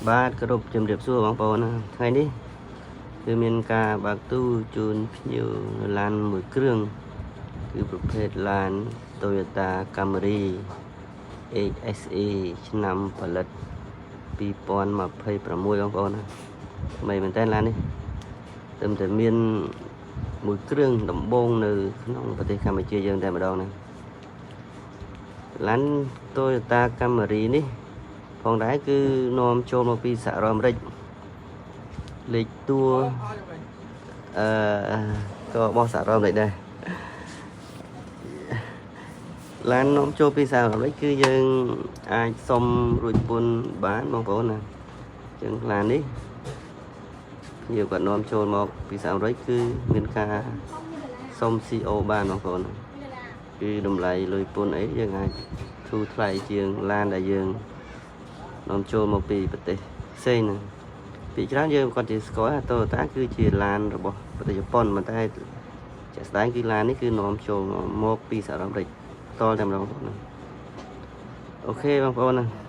បាទគោរពជំរាបសួរបងប្អូនណាថ្ងៃនេះគឺមានការបើកទូជូនភ្ញៀវនៅឡានមួយគ្រឿងគឺប្រភេទឡាន Toyota Camry HSE ឆ្នាំផលិត2026បងប្អូនណាថ្មីមែនតើឡាននេះទើបតែមានមួយគ្រឿងដំបូងនៅក្នុងប្រទេសកម្ពុជាយើងតែម្ដងណាឡាន Toyota Camry នេះ ផងដែរគឺនាំចូលមកពីសហរដ្ឋអាមេរិកលេខតួអឺក៏របស់សហរដ្ឋអាមេរិកដែរឡាននាំចូលពីសហរដ្ឋអាមេរិកគឺយើងអាចសុំរួចពន្ធបានបងប្អូនណាអញ្ចឹងឡាននេះភ្ញៀវគាត់នាំចូលមកពីសហរដ្ឋអាមេរិកគឺមានការសុំ CO បានបងប្អូនណាគឺតម្លៃលុយពន្ធអីយើងអាចធូរថ្លៃជាងឡានដែលយើង នាំចូលមកពីប្រទេសផ្សេងហ្នឹងពីច្រើនយើងគាត់ជាស្គាល់ថា Toyota គឺជាឡានរបស់ប្រទេសជប៉ុនប៉ុន្តែជាក់ស្ដែងគឺឡាននេះគឺនាំចូលមកពីសហរដ្ឋអាមេរិកផ្ទាល់តែម្ដងបងប្អូនណាOK បងប្អូនណា។